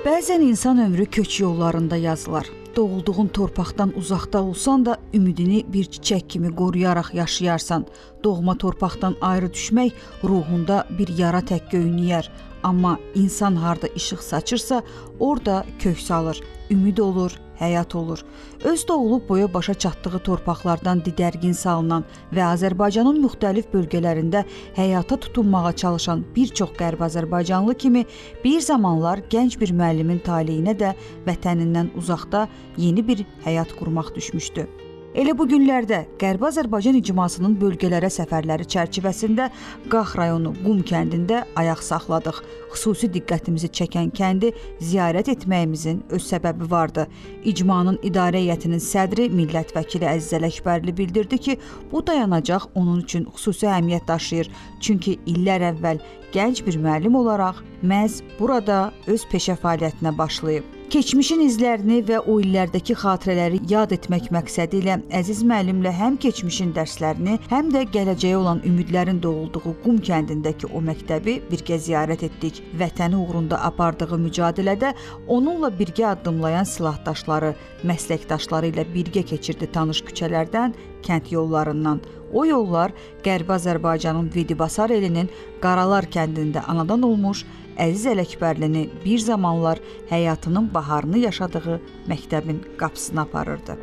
Bəzən insan ömrü köç yollarında yazılar. Doğulduğun torpaqdan uzaqda olsan da ümidini bir çiçək kimi qoruyaraq yaşayarsan. Doğma torpaqdan ayrı düşmək ruhunda bir yara tək göynüyər. Amma insan harda işıq saçırsa, orada kök salır, ümid olur, həyat olur. Öz doğulub boya başa çatdığı torpaqlardan didərgin salınan və Azərbaycanın müxtəlif bölgələrində həyata tutunmağa çalışan bir çox Qərbi Azərbaycanlı kimi bir zamanlar gənc bir müəllimin taleyinə də vətənindən uzaqda yeni bir həyat qurmaq düşmüşdü. Elə bu günlərdə Qərbi Azərbaycan icmasının bölgələrə səfərləri çərçivəsində Qax rayonu Qum kəndində ayaq saxladıq. Xüsusi diqqətimizi çəkən kəndi ziyarət etməyimizin öz səbəbi vardı. İcmanın idarə heyətinin sədri millət vəkili Əziz Ələkbərli bildirdi ki, bu dayanacaq onun üçün xüsusi əhəmiyyət daşıyır. Çünki illər əvvəl gənc bir müəllim olaraq məhz burada öz peşə fəaliyyətinə başlayıb. Keçmişin izlərini və o illərdəki xatirələri yad etmək məqsədi ilə Əziz müəllimlə həm keçmişin dərslərini, həm də gələcəyə olan ümidlərin doğulduğu Qum kəndindəki o məktəbi birgə ziyarət etdik. Vətəni uğrunda apardığı mücadilədə onunla birgə addımlayan silahdaşları, məsləkdaşları ilə birgə keçirdi tanış küçələrdən, kənd yollarından. O yollar Qərbi Azərbaycanın Vedibasar elinin Qaralar kəndində anadan olmuş Əziz Ələkbərlini bir zamanlar həyatının baharını yaşadığı məktəbin qapısına aparırdı.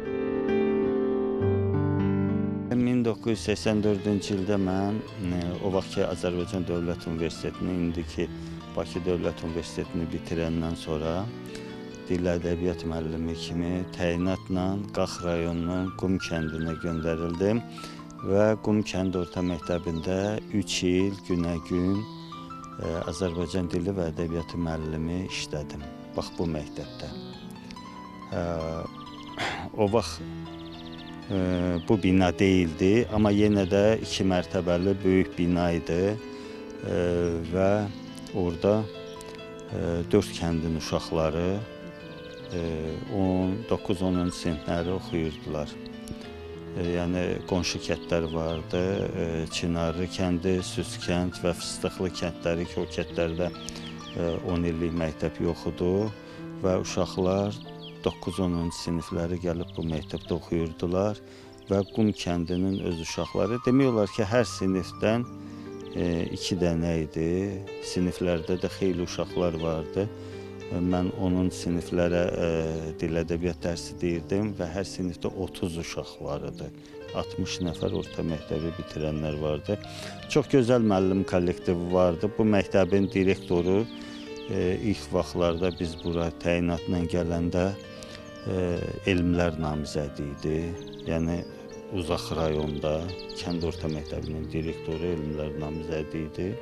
1984-cü ildə mən o vaxtki Azərbaycan Dövlət Universitetini, indiki Bakı Dövlət Universitetini bitirəndən sonra dil ədəbiyyat müəllimi kimi təyinatla Qax rayonunun Qum kəndinə göndərildim və Qum kənd orta məktəbində 3 il günə-gün Azərbaycan dili və ədəbiyyatı müəllimi işlədim. Bax bu məktəbdə. O vaxt bu bina deyildi, amma yenə də 2 mərtəbəli böyük bina idi və orada 4 kəndin uşaqları 9-10-cu sinifləri oxuyurdular. Yəni qonşu kəndlər vardı, Çinarlı kəndi, Süskənd və Fıstıqlı kəndləri ki, o kəndlərdə 10 illik məktəb yox idi və uşaqlar 9-10-cu sinifləri gəlib bu məktəbdə oxuyurdular və Qum kəndinin öz uşaqları, demək olar ki, hər sinifdən 2 dənə idi. Siniflərdə də xeyli uşaqlar vardı. Mən 10-cu siniflərə dil ədəbiyyat dərsi deyirdim və hər sinifdə 30 uşaq var idi. 60 nəfər orta məktəbi bitirənlər vardı. Çox gözəl müəllim kollektivi vardı. Bu məktəbin direktoru ilk vaxtlarda biz bura təyinatla gələndə elmlər namizədi idi. Yəni uzaq rayonda kənd orta məktəbinin direktoru elmlər namizədi idi.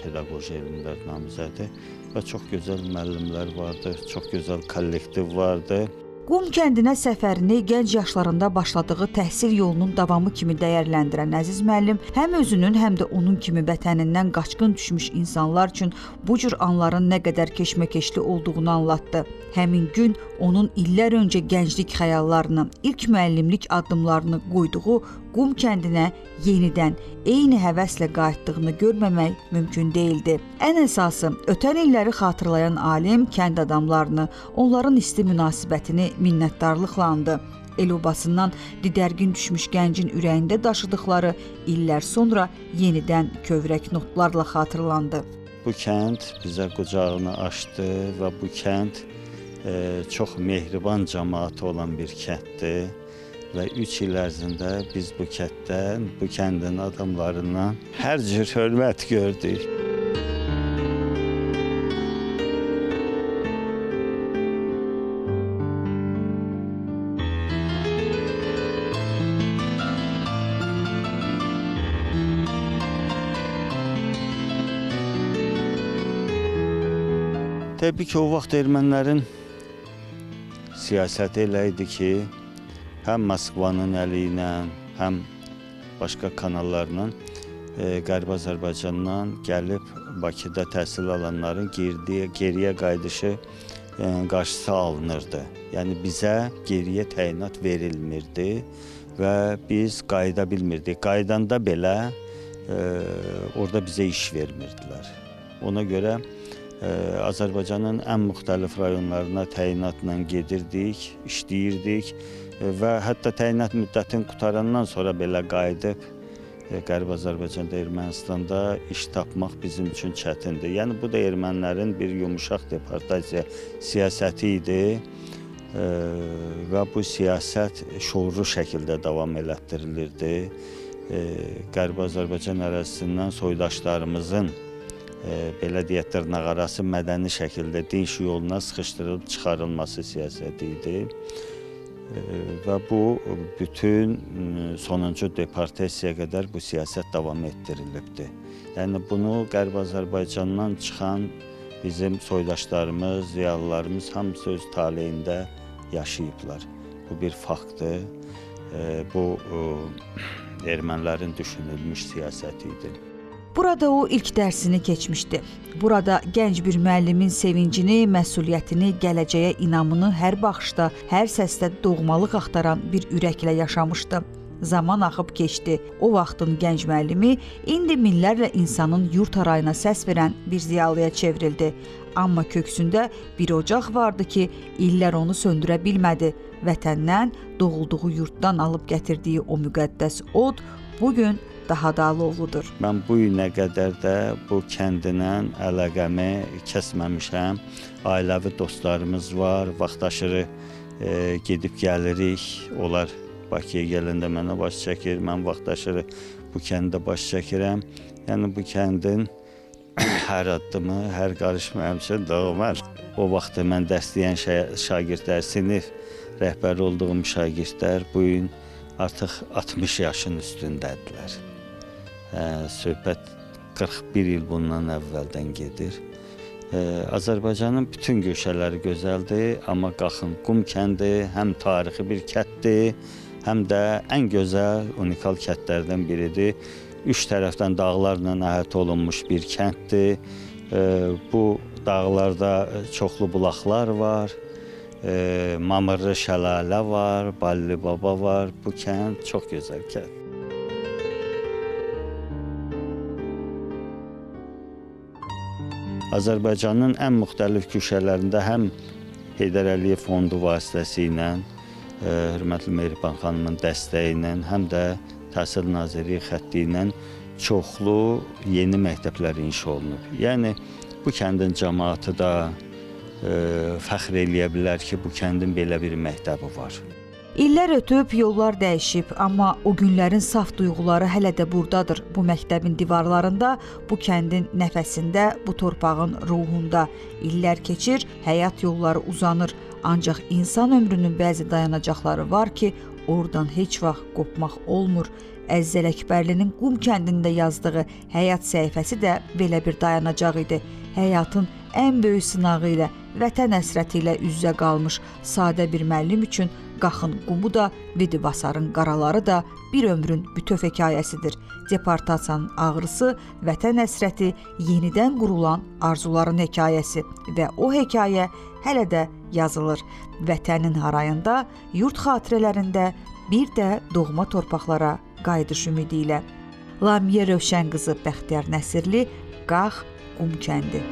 Pedaqoji elmlər namizədi və çox gözəl müəllimlər vardı, çox gözəl kollektiv vardı. Qum kəndinə səfərini gənc yaşlarında başladığı təhsil yolunun davamı kimi dəyərləndirən Əziz müəllim həm özünün, həm də onun kimi vətənindən qaçqın düşmüş insanlar üçün bu cür anların nə qədər keşməkeşli olduğunu anlatdı. Həmin gün onun illər öncə gənclik xəyallarını, ilk müəllimlik addımlarını qoyduğu Qum kəndinə yenidən eyni həvəslə qayıtdığını görməmək mümkün deyildi. Ən əsası, ötən illəri xatırlayan alim kənd adamlarını, onların isti münasibətini minnətdarlıqla andı. El obasından didərgin düşmüş gəncin ürəyində daşıdıqları illər sonra yenidən kövrək notlarla xatırlandı. Bu kənd bizə qucağını açdı və bu kənd çox mehriban cəmaatı olan bir kənddir və 3 il ərzində biz bu kənddən, bu kəndin adamlarından hər cür hörmət gördük. Təbii ki, o vaxt ermənilərin siyasəti elə idi ki, həm Moskvanın əli ilə, həm başqa kanallarla Qərbi Azərbaycandan gəlib Bakıda təhsil alanların geriyə qayıdışı qarşısı alınırdı. Yəni bizə geriyə təyinat verilmirdi və biz qayıda bilmirdik. Qayıdanda belə orada bizə iş vermirdilər. Ona görə Azərbaycanın ən müxtəlif rayonlarına təyinatla gedirdik, işləyirdik və hətta təyinat müddətini qurtarandan sonra belə qayıdıb Qərbi Azərbaycanda, Ermənistanda iş tapmaq bizim üçün çətindir. Yəni bu da ermənilərin bir yumşaq deportasiya siyasəti idi və bu siyasət şuurlu şəkildə davam elətdirilirdi. Qərbi Azərbaycan ərazisindən soydaşlarımızın belə deyək, dırnaqarası mədəni şəkildə dinc yoluna sıxışdırılıb çıxarılması siyasəti idi. Və bu bütün sonuncu deportasiyaya qədər bu siyasət davam etdirilibdir. Yəni bunu Qərbi Azərbaycandan çıxan bizim soydaşlarımız, ziyalılarımız hamısı öz taleyində yaşayıblar. Bu bir faktdır. Bu ermənilərin düşünülmüş siyasəti idi. Burada o ilk dərsini keçmişdi. Burada gənc bir müəllimin sevincini, məsuliyyətini, gələcəyə inamını hər baxışda, hər səsdə doğmalıq axtaran bir ürəklə yaşamışdı. Zaman axıb keçdi. O vaxtın gənc müəllimi indi minlərlə insanın yurt arayına səs verən bir ziyalıya çevrildi. Amma köksündə bir ocaq vardı ki, illər onu söndürə bilmədi. Vətəndən, doğulduğu yurddan alıb gətirdiyi o müqəddəs od bugün daha da alovludur. Mən bu günə qədər də bu kəndinə əlaqəmi kəsməmişəm. Ailəvi dostlarımız var, vaxtaşırı gedib gəlirik. Onlar Bakıya gələndə mənə baş çəkir, mən vaxtaşırı bu kəndə baş çəkirəm. Yəni bu kəndin hər addımı, hər qarış mənim üçün doğmadır. O vaxt mən dərs deyən şagirdlər, sinif rəhbəri olduğum şagirdlər bu gün artıq 60 yaşın üstündədirlər. Söhbət 41 il bundan əvvəldən gedir. Azərbaycanın bütün güşələri gözəldir, amma Qaxın Qum kəndi həm tarixi bir kənddir, həm də ən gözəl, unikal kəndlərdən biridir. Üç tərəfdən dağlarla əhatə olunmuş bir kənddir. Bu dağlarda çoxlu bulaqlar var, Mamırlı şəlalə var, Balli Baba var. Bu kənd çox gözəl kənd. Azərbaycanın ən müxtəlif güşələrində həm Heydər Əliyev fondu vasitəsilə, hörmətli Mehriban xanımın dəstəyi ilə, həm də Təhsil Nazirliyi xətti ilə çoxlu yeni məktəblər inşa olunub. Yəni bu kəndin cəmaatı da fəxr eləyə bilər ki, bu kəndin belə bir məktəbi var. İllər ötüb, yollar dəyişib, amma o günlərin saf duyğuları hələ də buradadır. Bu məktəbin divarlarında, bu kəndin nəfəsində, bu torpağın ruhunda. İllər keçir, həyat yolları uzanır. Ancaq insan ömrünün bəzi dayanacaqları var ki, oradan heç vaxt qopmaq olmur. Əziz Ələkbərlinin Qum kəndində yazdığı həyat səhifəsi də belə bir dayanacaq idi. Həyatın ən böyük sınağı ilə, vətən həsrəti ilə üz-üzə qalmış sadə bir müəllim üçün Qaxın qumu da, Vidibasarın qaraları da bir ömrün bütöv hekayəsidir. Deportasiyanın ağrısı, vətən həsrəti, yenidən qurulan arzuların hekayəsi və o hekayə hələ də yazılır. Vətənin harayında, yurt xatirələrində, bir də doğma torpaqlara qayıdış ümidi ilə. Lamiyə Rövşən qızı, Bəxtiyar Nəsirli, Qax, Qum kəndi.